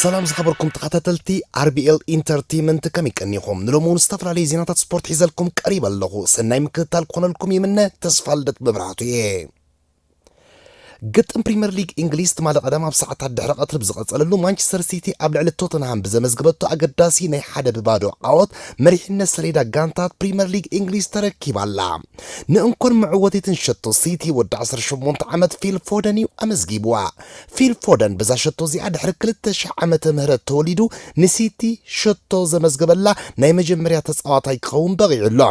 ሰላም ዝኸበርኩም ተኸታተልቲ ኣርቢኤል ኢንተርቴይመንት፣ ከመይ ቀኒኹም? ንሎሚ እውን ዝተፈላለዩ ዜናታት ስፖርት ሒዘልኩም ቀሪበ ኣለኹ። ሰናይ ምክትታል ክኾነልኩም ይምነ። ተስፋ ልደት መብራህቱ እየ። ግጥም ፕሪምየር ሊግ እንግሊዝ ትማሊ ቀዳም ኣብ ሰዓታት ድሕሪ ቀትሪ ብዝቐጸለሉ፣ ማንቸስተር ሲቲ ኣብ ልዕሊ ቶተንሃም ብዘመዝገበቶ ኣገዳሲ ናይ ሓደ ብባዶ ዓወት መሪሕነት ሰሌዳ ጋንታት ፕሪምየር ሊግ እንግሊዝ ተረኪባ ኣላ። ንእንኮን መዕወቲትን ሸቶ ሲቲ ወዲ ዓሰርተ ሸሞንተ ዓመት ፊል ፎደን እዩ ኣመዝጊብዋ። ፊል ፎደን በዛ ሸቶ እዚኣ ድሕሪ ክልተ ሽሕ ዓመተ ምህረት ተወሊዱ ንሲቲ ሸቶ ዘመዝገበላ ናይ መጀመርያ ተጻዋታይ ክኸውን በቒዑ ኣሎ።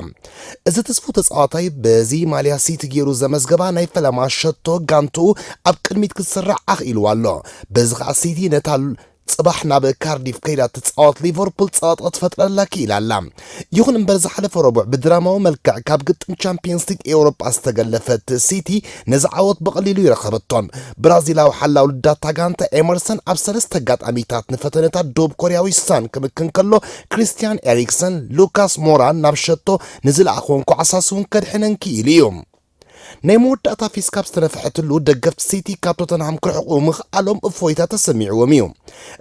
እዚ ትስፉ ተጻዋታይ በዚ ማልያ ሲቲ ገይሩ ዘመዝገባ ናይ ፈለማ ሸቶ ጋንትኡ ኣብ ቅድሚት ክትስራዕ ኣኽኢልዋ ኣሎ። በዚ ኸኣ ሲቲ ነታ ጽባሕ ናብ ካርዲፍ ከይዳ ትጻወት ሊቨርፑል ጸቕጢ ክትፈጥረላ ክኢላ ኣላ። ይኹን እምበር ዝሓለፈ ረቡዕ ብድራማዊ መልክዕ ካብ ግጥም ቻምፒየንስ ሊግ ኤውሮጳ ዝተገለፈት ሲቲ ነዚ ዓወት ብቐሊሉ ይረኸበቶን። ብራዚላዊ ሓላው ልዳታ ጋንታ ኤመርሰን ኣብ ሰለስተ ኣጋጣሚታት ንፈተነታት ደቡብ ኮርያዊ ሳን ክምክን ከሎ፣ ክሪስትያን ኤሪክሰን፣ ሉካስ ሞራን ናብ ሸቶ ንዝለኣኽወን ኳዕሳስ እውን ከድሕነን ክኢሉ እዩ። ናይ መወዳእታ ፊስ ካብ ዝተነፍሐትሉ ደገፍቲ ሲቲ ካብ ቶተንሃም ክርሕቑ ምኽኣሎም እፎይታ ተሰሚዕዎም እዩ።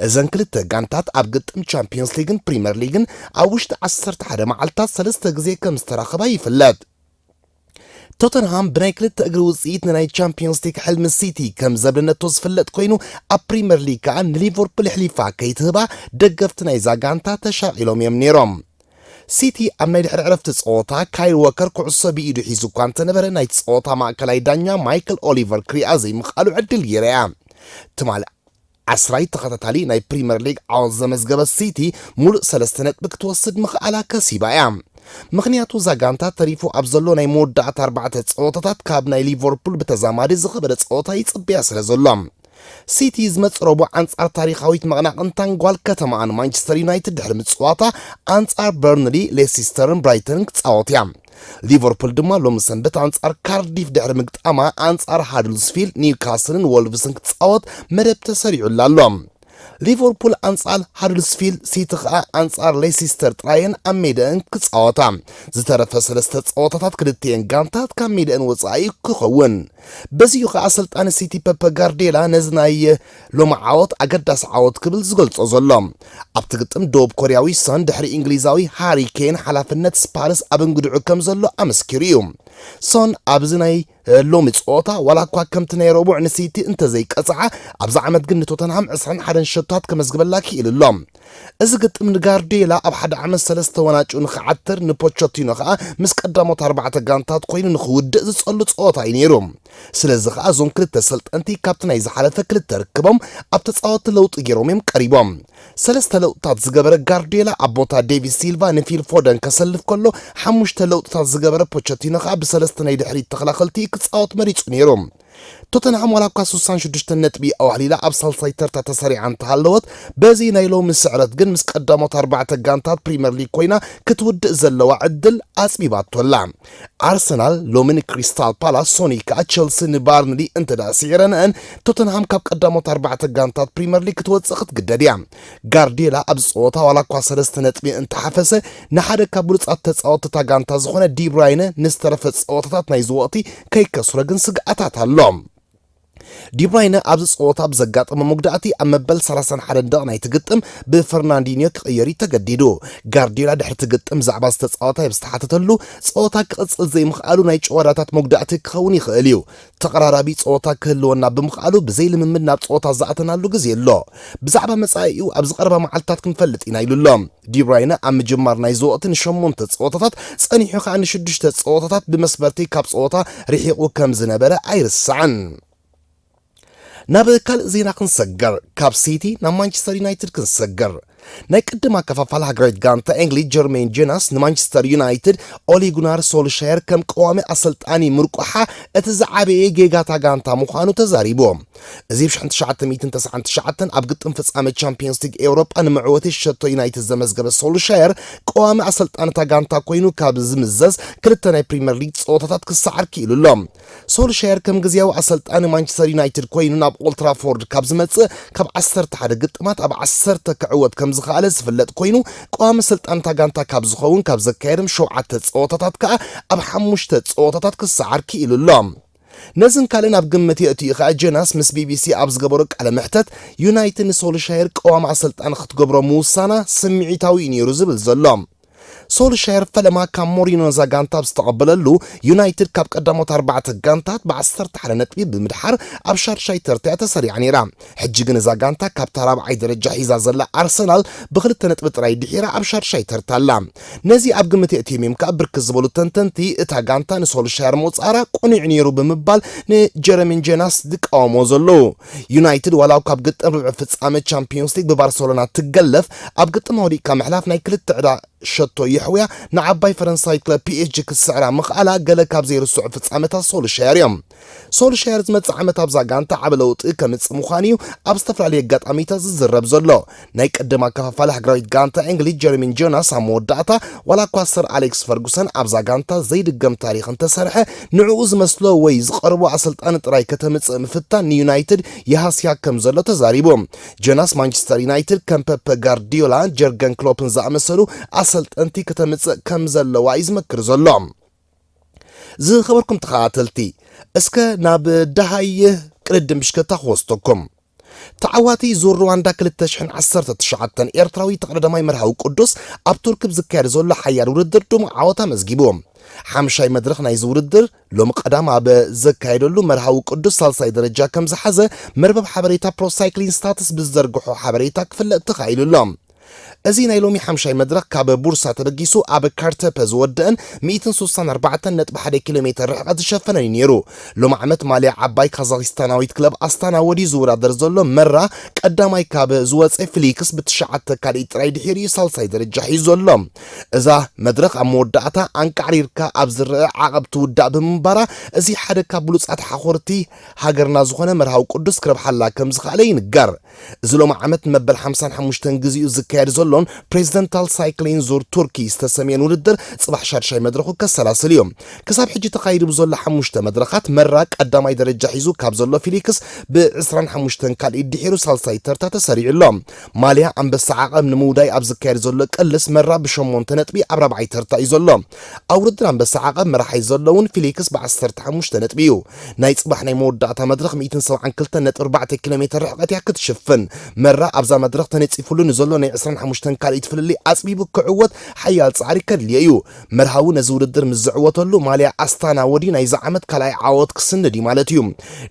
እዘን ክልተ ጋንታት ኣብ ግጥም ቻምፒየንስ ሊግን ፕሪምየር ሊግን ኣብ ውሽጢ ዓሰርተ ሓደ መዓልታት ሰለስተ ግዜ ከም ዝተራኸባ ይፍለጥ። ቶተንሃም ብናይ ክልተ እግሪ ውጽኢት ንናይ ቻምፒየንስ ሊግ ሕልሚ ሲቲ ከም ዘብለነቶ ዝፍለጥ ኮይኑ፣ ኣብ ፕሪምየር ሊግ ከኣ ንሊቨርፑል ኣሕሊፋ ከይትህባ ደገፍቲ ናይዛ ጋንታ ተሻቒሎም እዮም ነይሮም። ሲቲ ኣብ ናይ ድሕሪ ዕረፍቲ ጸወታ ካይል ወከር ኩዕሶ ብኢዱ ሒዙ እኳ እንተነበረ፣ ናይቲ ጸወታ ማእከላይ ዳኛ ማይክል ኦሊቨር ክሪኣ ዘይምኽኣሉ ዕድል ገይራ እያ። ትማሊ ዓስራይ ተኸታታሊ ናይ ፕሪምየር ሊግ ዓወት ዘመዝገበት ሲቲ፣ ሙሉእ ሰለስተ ነጥቢ ክትወስድ ምኽኣላ ከሲባ እያ። ምኽንያቱ እዛ ጋንታ ተሪፉ ኣብ ዘሎ ናይ መወዳእታ ኣርባዕተ ጸወታታት ካብ ናይ ሊቨርፑል ብተዛማዲ ዝኸበደ ጸወታ ይጽበያ ስለ ዘሎ። ሲቲ ዝመጽእ ረቡዕ ኣንጻር ታሪኻዊት መቕናቕንታን ጓል ከተማኣን ማንቸስተር ዩናይትድ ድሕሪ ምጽዋታ፣ ኣንጻር በርንሊ፣ ሌሲስተርን ብራይተንን ክጻወት እያ። ሊቨርፑል ድማ ሎሚ ሰንበት ኣንጻር ካርዲፍ ድሕሪ ምግጣማ፣ ኣንጻር ሃድልስፊልድ፣ ኒውካስልን ወልቭስን ክጻወት መደብ ተሰሪዑላ ኣሎ። ሊቨርፑል ኣንጻር ሃድልስፊልድ፣ ሲቲ ኸኣ ኣንጻር ሌሲስተር ጥራየን ኣብ ሜዳኣን ክጻወታ። ዝተረፈ ሰለስተ ጸወታታት ክልቲኤን ጋንታት ካብ ሜዳኣን ወጻኢ ክኸውን። በዚኡ ኸኣ ኣሰልጣኒ ሲቲ ፐፐ ጋርዴላ ነዚ ናይ ሎሚ ዓወት ኣገዳሲ ዓወት ክብል ዝገልጾ ዘሎ። ኣብቲ ግጥም ደቡብ ኮርያዊ ሶን ድሕሪ እንግሊዛዊ ሃሪ ኬን ሓላፍነት ስፓርስ ኣብ እንግድዑ ከም ዘሎ ኣመስኪሩ እዩ። ሶን ኣብዚ ናይ ሎሚ ጸወታ ዋላ እኳ ከምቲ ናይ ረቡዕ ንሲቲ እንተዘይቀጽዓ፣ ኣብዚ ዓመት ግን ንቶተንሃም ዕስራን ሓደን ሸቶታት ከመዝግበላ ክኢሉ ኣሎ። እዚ ግጥም ንጋርዲዮላ ኣብ ሓደ ዓመት ሰለስተ ዋንጫ ንኽዓትር፣ ንፖቸቲኖ ከኣ ምስ ቀዳሞት ኣርባዕተ ጋንታት ኮይኑ ንኽውድእ ዝጸሉ ጸወታ እዩ ነይሩ። ስለዚ ከኣ እዞም ክልተ ሰልጠንቲ ካብቲ ናይ ዝሓለፈ ክልተ ርክቦም ኣብ ተጻወትቲ ለውጢ ገይሮም እዮም ቀሪቦም። ሰለስተ ለውጥታት ዝገበረ ጋርዲዮላ ኣብ ቦታ ዴቪድ ሲልቫ ንፊል ፎደን ከሰልፍ ከሎ፣ ሓሙሽተ ለውጥታት ዝገበረ ፖቸቲኖ ከኣ ብሰለስተ ናይ ድሕሪት ተኸላኸልቲ ክጻወት መሪጹ ነይሩ። ቶተንሃም ዋላ እኳ ስሳን ሽዱሽተን ነጥቢ ኣዋህሊላ ኣብ ሳልሳይ ተርታ ተሰሪዓ እንተሃለወት፣ በዚ ናይ ሎሚ ስዕረት ግን ምስ ቀዳሞት ኣርባዕተ ጋንታት ፕሪምየር ሊግ ኮይና ክትውድእ ዘለዋ ዕድል ኣጽቢባቶ ኣላ። ኣርሰናል ሎሚ ንክሪስታል ፓላስ፣ ሶኒ ከኣ ቸልሲ ንባርንሊ እንተ ደኣ ስዒረንአን፣ ቶተንሃም ካብ ቀዳሞት ኣርባዕተ ጋንታት ፕሪምየር ሊግ ክትወጽእ ክትግደድ እያ። ጋርዲዮላ ኣብዚ ጸወታ ዋላ እኳ ሰለስተ ነጥቢ እንተሓፈሰ፣ ንሓደ ካብ ብሉጻት ተጻወትቲ እታ ጋንታ ዝኾነ ዲብራይነ ንዝተረፈ ጸወታታት ናይዚ ወቕቲ ከይከስሮ ግን ስግኣታት ኣሎ። ዲብራይነ ኣብዚ ጸወታ ብዘጋጠሞ መጉዳእቲ ኣብ መበል ሰላሳን ሓደን ደቕ ናይቲ ግጥም ብፈርናንዲኒዮ ክቕየር እዩ ተገዲዱ። ጋርዲዮላ ድሕሪ እቲ ግጥም ብዛዕባ እዚ ተጻዋታይ ኣብ ዝተሓተተሉ፣ ጸወታ ክቕጽል ዘይምኽኣሉ ናይ ጭዋዳታት መጉዳእቲ ክኸውን ይኽእል እዩ። ተቐራራቢ ጸወታ ክህልወና ብምኽኣሉ ብዘይ ልምምድ ናብ ጸወታ ዝኣተናሉ ግዜ ኣሎ። ብዛዕባ መጻኢኡ ኣብዚ ቀረባ መዓልትታት ክንፈልጥ ኢና ኢሉ ኣሎ። ዲብራይነ ኣብ ምጅማር ናይዚ ወቕቲ ንሸሞንተ ጸወታታት ጸኒሑ ከኣ ንሽዱሽተ ጸወታታት ብመስበርቲ ካብ ጸወታ ርሒቑ ከም ዝነበረ ኣይርሳዕን። ናብ ካልእ ዜና ክንሰገር፣ ካብ ሲቲ ናብ ማንቸስተር ዩናይትድ ክንሰገር። ናይ ቅድም ኣከፋፋሊ ሃገራዊት ጋንታ እንግሊዝ ጀርሜን ጀናስ ንማንቸስተር ዩናይትድ ኦሊ ጉናር ሶልሻየር ከም ቀዋሚ ኣሰልጣኒ ምርቋሓ እቲ ዝዓበየ ጌጋታ ጋንታ ምዃኑ ተዛሪቡ። እዚ ብ ሽሕን ትሽዓተ ሚእትን ተስዓን ትሽዓተን ኣብ ግጥም ፍጻመ ቻምፒየንስ ሊግ ኤውሮጳ ንመዕወቲ ሸቶ ዩናይትድ ዘመዝገበ ሶልሻየር ቀዋሚ ኣሰልጣኒ እታ ጋንታ ኮይኑ ካብ ዝምዘዝ ክልተ ናይ ፕሪምየር ሊግ ጸወታታት ክሰዓር ክኢሉ ኣሎ። ሶልሻየር ከም ግዝያዊ ኣሰልጣኒ ማንቸስተር ዩናይትድ ኮይኑ ናብ ኦልትራፎርድ ካብ ዝመጽእ፣ ካብ ዓሰርተ ሓደ ግጥማት ኣብ ዓሰርተ ክዕወት ከም ዝኸኣለ ዝፍለጥ ኮይኑ፣ ቀዋሚ ኣሰልጣኒ እታ ጋንታ ካብ ዝኸውን ካብ ዘካየዶም ሸውዓተ ጸወታታት ከኣ ኣብ ሓሙሽተ ጸወታታት ክሰዓር ክኢሉ ኣሎ። ነዝን ካልእን ኣብ ግምት የእትዩ ከኣ ጀናስ ምስ ቢቢሲ ኣብ ዝገበሮ ቃለ መሕተት፣ ዩናይትድ ንሶልሻየር ቀዋሚ ኣሰልጣኒ ክትገብሮ ምውሳና ስምዒታዊ እዩ ነይሩ ዝብል ዘሎ። ሶልሻየር ፈለማ ካብ ሞሪኖ ነዛ ጋንታ ኣብ ዝተቐበለሉ፣ ዩናይትድ ካብ ቀዳሞት ኣርባዕተ ጋንታት ብ ዓሰርተ ሓደ ነጥቢ ብምድሓር ኣብ ሻድሻይ ተርታ እያ ተሰሪዓ ነይራ። ሕጂ ግን እዛ ጋንታ ካብታ ራብዓይ ደረጃ ሒዛ ዘላ ኣርሰናል ብክልተ ነጥቢ ጥራይ ድሒራ ኣብ ሻድሻይ ተርታ ኣላ። ነዚ ኣብ ግምት የእትዮም እዮም ከኣ ብርክት ዝበሉ ተንተንቲ እታ ጋንታ ንሶልሻየር ምቑጻራ ቅኑዕ ነይሩ ብምባል ንጀረሚን ጀናስ ዝቃወሞ ዘለዉ። ዩናይትድ ዋላ ካብ ግጥም ርብዒ ፍጻመ ቻምፒዮንስ ሊግ ብባርሰሎና ትገለፍ፣ ኣብ ግጥም ወዲቕካ ምሕላፍ ናይ ክልተ ዕዳ ሸቶ የሕውያ ንዓባይ ፈረንሳይ ክለብ ፒኤስጂ ክትስዕራ ምኽኣላ ገለ ካብ ዘይርስዑ ፍጻመታት ሶልሻየር እዮም። ሶልሻየር ዝመጽእ ዓመት ኣብዛ ጋንታ ዓቢ ለውጢ ከምጽእ ምዃኑ እዩ ኣብ ዝተፈላለዩ ኣጋጣሚታት ዝዝረብ ዘሎ። ናይ ቅድም ኣከፋፋሊ ሃገራዊት ጋንታ እንግሊዝ ጀርሚን ጆናስ ኣብ መወዳእታ ዋላ እኳ ሰር ኣሌክስ ፈርጉሰን ኣብዛ ጋንታ ዘይድገም ታሪኽ እንተሰርሐ ንዕኡ ዝመስሎ ወይ ዝቐርቦ ኣሰልጣኒ ጥራይ ከተምጽእ ምፍታን ንዩናይትድ ይሃስያ ከም ዘሎ ተዛሪቡ። ጆናስ ማንቸስተር ዩናይትድ ከም ፐፐ ጋርዲዮላ፣ ጀርገን ክሎፕን ዝኣመሰሉ ኣሰልጠንቲ ከተምጽእ ከም ዘለዋ እዩ ዝመክር ዘሎ። ዝኸበርኩም ተኸታተልቲ፣ እስከ ናብ ደሃይ ቅድድም ብሽክለታ ክወስደኩም። ተዓዋቲ ዙር ሩዋንዳ ክልተ ሽሕን ዓሰርተ ትሽዓተን ኤርትራዊ ተቐዳዳማይ መርሃዊ ቅዱስ ኣብ ቱርክ ብዝካየድ ዘሎ ሓያል ውድድር ድሙቕ ዓወት ኣመዝጊቡ። ሓምሻይ መድረኽ ናይዚ ውድድር ሎሚ ቀዳም ኣብ ዘካየደሉ መርሃዊ ቅዱስ ሳልሳይ ደረጃ ከም ዝሓዘ መርበብ ሓበሬታ ፕሮሳይክሊን ስታትስ ብዝዘርግሖ ሓበሬታ ክፍለጥ ተኻኢሉ ኣሎ። እዚ ናይ ሎሚ ሓምሻይ መድረኽ ካብ ቡርሳ ተበጊሱ ኣብ ካርተፐ ዝወደአን ሚእትን ስሳን ኣርባዕተን ነጥቢ ሓደ ኪሎ ሜተር ርሕቀት ዝሸፈነን እዩ ነይሩ። ሎሚ ዓመት ማልያ ዓባይ ካዛኪስታናዊት ክለብ ኣስታና ወዲ ዝወዳደር ዘሎ መራ ቀዳማይ ካብ ዝወፀ ፍሊክስ ብትሽዓተ ካልኢት ጥራይ ድሒሩ እዩ ሳልሳይ ደረጃ ሒዙ ዘሎ። እዛ መድረኽ ኣብ መወዳእታ ኣንቃዕሪርካ ኣብ ዝረአ ዓቐብ ትውዳእ ብምንባራ እዚ ሓደ ካብ ብሉፃት ሓኾርቲ ሃገርና ዝኾነ መርሃዊ ቅዱስ ክረብሓላ ከም ዝኸኣለ ይንገር። እዚ ሎሚ ዓመት መበል ሓምሳን ሓሙሽተን ግዜኡ ዝካየድ ዘሎን ፕሬዚደንታል ሳይክሊን ዙር ቱርኪ ዝተሰምየን ውድድር ጽባሕ ሻድሻይ መድረኹ ከሰላስል እዩ። ክሳብ ሕጂ ተኻይዱ ብዘሎ ሓሙሽተ መድረኻት መራ ቀዳማይ ደረጃ ሒዙ ካብ ዘሎ ፊሊክስ ብ ዕስራን ሓሙሽተን ካልኢት ድሒሩ ሳልሳይ ተርታ ተሰሪዑ ኣሎ። ማልያ ኣንበሳ ዓቐብ ንምውዳይ ኣብ ዝካየድ ዘሎ ቅልስ መራ ብሸሞንተ ነጥቢ ኣብ ራብዓይ ተርታ እዩ ዘሎ። ኣብ ውድድር ኣንበሳ ዓቐብ መራሓይ ዘሎ እውን ፊሊክስ ብ ዓሰርተ ሓሙሽተ ነጥቢ እዩ። ናይ ጽባሕ ናይ መወዳእታ መድረኽ ሚእትን ሰብዓን ክልተን ነጥቢ ኣርባዕተ ኪሎ ሜተር ርሕቀት እያ ክትሽፍን። መራ ኣብዛ መድረኽ ተነጺፉሉ ንዘሎ ናይ ዕስራን ሓሙሽተን ካልኢት ፍልልይ ኣጽቢቡ ክዕወት ሓያል ጻዕሪ ከድልዮ እዩ። መርሃዊ ነዚ ውድድር ምስ ዝዕወተሉ ማልያ ኣስታና ወዲ ናይዚ ዓመት ካልኣይ ዓወት ክስንድ እዩ ማለት እዩ።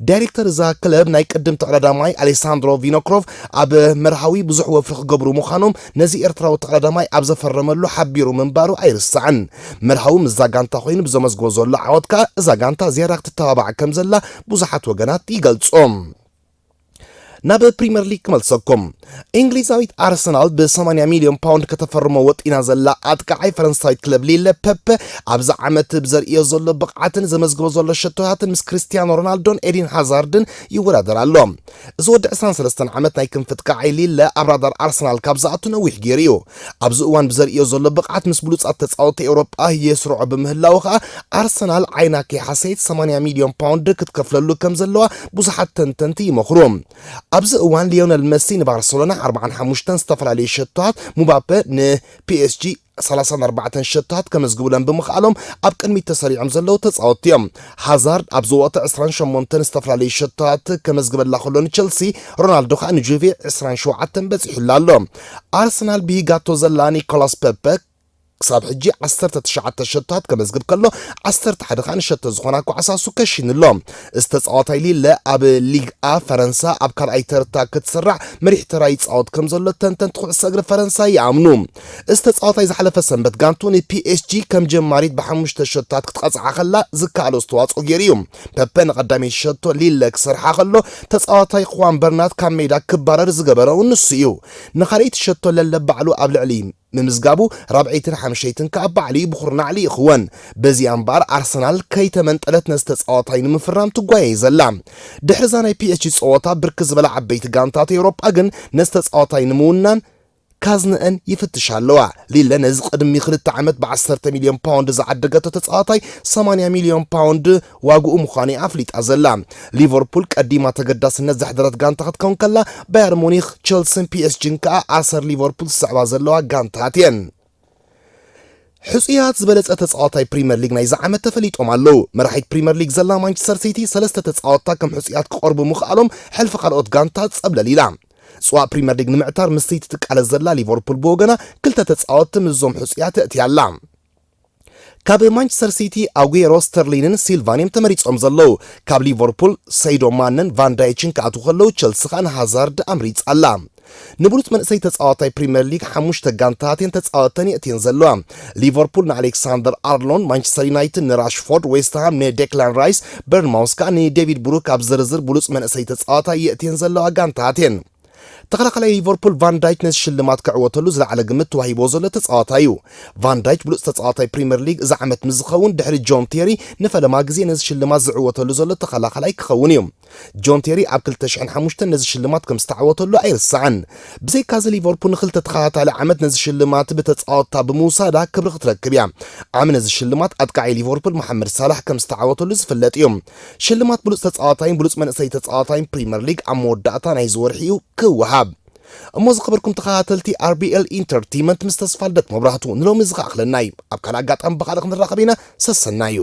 ዳይሬክተር እዛ ክለብ ናይ ቅድም ተቐዳዳማይ ኣሌሳንድሮ ቪኖክሮቭ ኣብ መርሃዊ ብዙሕ ወፍሪ ክገብሩ ምዃኖም ነዚ ኤርትራዊ ተቐዳዳማይ ኣብ ዘፈረመሉ ሓቢሩ ምንባሩ ኣይርሳዕን። መርሃዊ ምስዛ ጋንታ ኮይኑ ብዘመዝግቦ ዘሎ ዓወት ከኣ እዛ ጋንታ ዝያዳ ክትተባባዕ ከም ዘላ ብዙሓት ወገናት ይገልጹ። ናብ ፕሪምየር ሊግ ክመልሰኩም። እንግሊዛዊት ኣርሰናል ብ ሰማንያ ሚልዮን ፓውንድ ከተፈርሞ ወጢና ዘላ ኣጥቃዓይ ፈረንሳዊት ክለብ ሊለ ፐፐ ኣብዚ ዓመት ብዘርእዮ ዘሎ ብቕዓትን ዘመዝግቦ ዘሎ ሸቶታትን ምስ ክርስቲያኖ ሮናልዶን ኤዲን ሃዛርድን ይወዳደር ኣሎ። እዚ ወዲ ዕስራን ሰለስተን ዓመት ናይ ክንፊ ኣጥቃዓይ ሊለ ኣብ ራዳር ኣርሰናል ካብ ዝኣቱ ነዊሕ ገይሩ እዩ። ኣብዚ እዋን ብዘርእዮ ዘሎ ብቕዓት ምስ ብሉጻት ተጻወትቲ ኤውሮጳ የስርዖ ብምህላዉ ከኣ ኣርሰናል ዓይና ከይሓሰየት ሰማንያ ሚልዮን ፓውንድ ክትከፍለሉ ከም ዘለዋ ብዙሓት ተንተንቲ ይመኽሩ። ኣብዚ እዋን ሊዮነል መሲ ንባርሰሎና ኣርባዓን ሓሙሽተን ዝተፈላለዩ ሸቶታት፣ ሙባፔ ንፒኤስጂ ሰላሳን ኣርባዕተን ሸቶታት ከመዝግቡለን ብምኽኣሎም ኣብ ቅድሚት ተሰሪዖም ዘለዉ ተጻወትቲ እዮም። ሃዛርድ ኣብዚ ወቕቲ ዕስራን ሸሞንተን ዝተፈላለዩ ሸቶታት ከመዝግበላ ከሎ ንቸልሲ፣ ሮናልዶ ከኣ ንጁቬ ዕስራን ሸውዓተን በጺሑላ ኣሎ። ኣርሰናል ብሂጋቶ ዘላ ኒኮላስ ፐፐ ክሳብ ሕጂ ዓሰርተ ትሽዓተ ሸቶታት ከመዝግብ ከሎ፣ ዓሰርተ ሓደ ከኣ ንሸቶ ዝኾና ኳዕሳሱ ከሺኑ ኣሎ። እዚ ተጻዋታይ ሊለ ኣብ ሊግ አ ፈረንሳ ኣብ ካልኣይ ተርታ ክትስራዕ መሪሕ ተራ ይጻወት ከም ዘሎ ተንተንቲ ኩዕሶ እግሪ ፈረንሳ ይኣምኑ። እዚ ተጻዋታይ ዝሓለፈ ሰንበት ጋንቱ ንፒኤስጂ ከም ጀማሪት ብሓሙሽተ ሸቶታት ክትቐጽዓ ከላ ዝከኣሎ ኣስተዋጽኦ ገይሩ እዩ። ፐፐ ንቐዳመይቲ ሸቶ ሊለ ክሰርሓ ከሎ፣ ተጻዋታይ ኹዋን በርናት ካብ ሜዳ ክባረር ዝገበረ እውን ንሱ እዩ። ንኻልኣይቲ ሸቶ ለለ ባዕሉ ኣብ ልዕሊ ምምዝጋቡ ራብዐይትን ሓምሸይትን ከኣ ባዕሉ እዩ ብኹርናዕ ልኢኽወን። በዚኣ እምበኣር ኣርሰናል ከይተመንጠለት ነዚ ተጻዋታይ ንምፍራም ትጓየ እዩ ዘላ። ድሕሪ እዛ ናይ ፒኤስጂ ጸወታ ብርክት ዝበላ ዓበይቲ ጋንታት ኤውሮጳ ግን ነዚ ተጻዋታይ ንምውናን ካዝነአን ይፍትሻ ኣለዋ። ሊለ ነዚ ቅድሚ ክልተ ዓመት ብዓሰርተ ሚልዮን ፓውንድ ዝዓደገቶ ተጻዋታይ ሰማንያ ሚልዮን ፓውንድ ዋግኡ ምዃኑ ኣፍሊጣ ዘላ። ሊቨርፑል ቀዲማ ተገዳስነት ዘሕደረት ጋንታ ክትከውን ከላ፣ ባየር ሙኒክ፣ ቸልሲን ፒኤስጂን ከኣ ኣሰር ሊቨርፑል ዝስዕባ ዘለዋ ጋንታት እየን። ሕጹያት ዝበለጸ ተጻዋታይ ፕሪምየር ሊግ ናይዚ ዓመት ተፈሊጦም ኣለዉ። መራሒት ፕሪምየር ሊግ ዘላ ማንቸስተር ሲቲ ሰለስተ ተጻወትታ ከም ሕጹያት ክቐርቡ ምኽኣሎም ሕልፊ ካልኦት ጋንታት ጸብለል ኢላ። ጽዋእ ፕሪምየር ሊግ ንምዕታር ምስ ሲቲ ትቃለስ ዘላ ሊቨርፑል ብወገና ክልተ ተጻወትቲ ምስዞም ሕጹያት ተእትያ ኣላ። ካብ ማንቸስተር ሲቲ ኣጉዌሮ፣ ስተርሊንን ሲልቫን እዮም ተመሪጾም ዘለዉ። ካብ ሊቨርፑል ሰይዶ ማነን ቫንዳይችን ክኣትዉ ከለዉ፣ ቸልሲ ከኣ ንሃዛርድ ኣምሪጻ ኣላ። ንብሉጽ መንእሰይ ተጻዋታይ ፕሪምየር ሊግ ሓሙሽተ ጋንታትን ተጻወተን የእትየን ዘለዋ። ሊቨርፑል ንኣሌክሳንደር ኣርሎን፣ ማንቸስተር ዩናይትድ ንራሽፎርድ፣ ዌስትሃም ንዴክላን ራይስ፣ በርንማውስ ከኣ ንዴቪድ ብሩክ ኣብ ዝርዝር ብሉጽ መንእሰይ ተጻዋታይ የእትየን ዘለዋ ጋንታትን። ተኸላኻላይ ሊቨርፑል ቫን ዳይክ ነዚ ሽልማት ክዕወተሉ ዝለዓለ ግምት ተዋሂቦ ዘሎ ተጻዋታይ እዩ። ቫን ዳይክ ብሉጽ ተጻዋታይ ፕሪምየር ሊግ እዚ ዓመት ምስ ዝኸውን ድሕሪ ጆን ቴሪ ንፈለማ ግዜ ነዚ ሽልማት ዝዕወተሉ ዘሎ ተኸላኻላይ ክኸውን እዩ። ጆን ቴሪ ኣብ ክልተ ሽሕን ሓሙሽተን ነዚ ሽልማት ከም ዝተዓወተሉ ኣይርሳዕን። ብዘይካዚ ሊቨርፑል ንክልተ ተኸታታሊ ዓመት ነዚ ሽልማት ብተጻወትታ ብምውሳዳ ክብሪ ክትረክብ እያ። ዓሚ ነዚ ሽልማት ኣጥቃዒ ሊቨርፑል መሓመድ ሳላሕ ከም ዝተዓወተሉ ዝፍለጥ እዩ። ሽልማት ብሉጽ ተጻዋታይን ብሉጽ መንእሰይ ተጻዋታይን ፕሪምየር ሊግ ኣብ መወዳእታ ናይዚ ወርሒ እዩ ክወሃብ። እሞ ዝኸበርኩም ተኸታተልቲ ኣር ቢ ኤል ኢንተርቴይንመንት ምስ ተስፋ ልደት መብራህቱ ንሎሚ እዚ ከኣኽለና እዩ። ኣብ ካልእ ኣጋጣሚ ብኻልእ ክንራኸብ ኢና። ሰሰናዩ።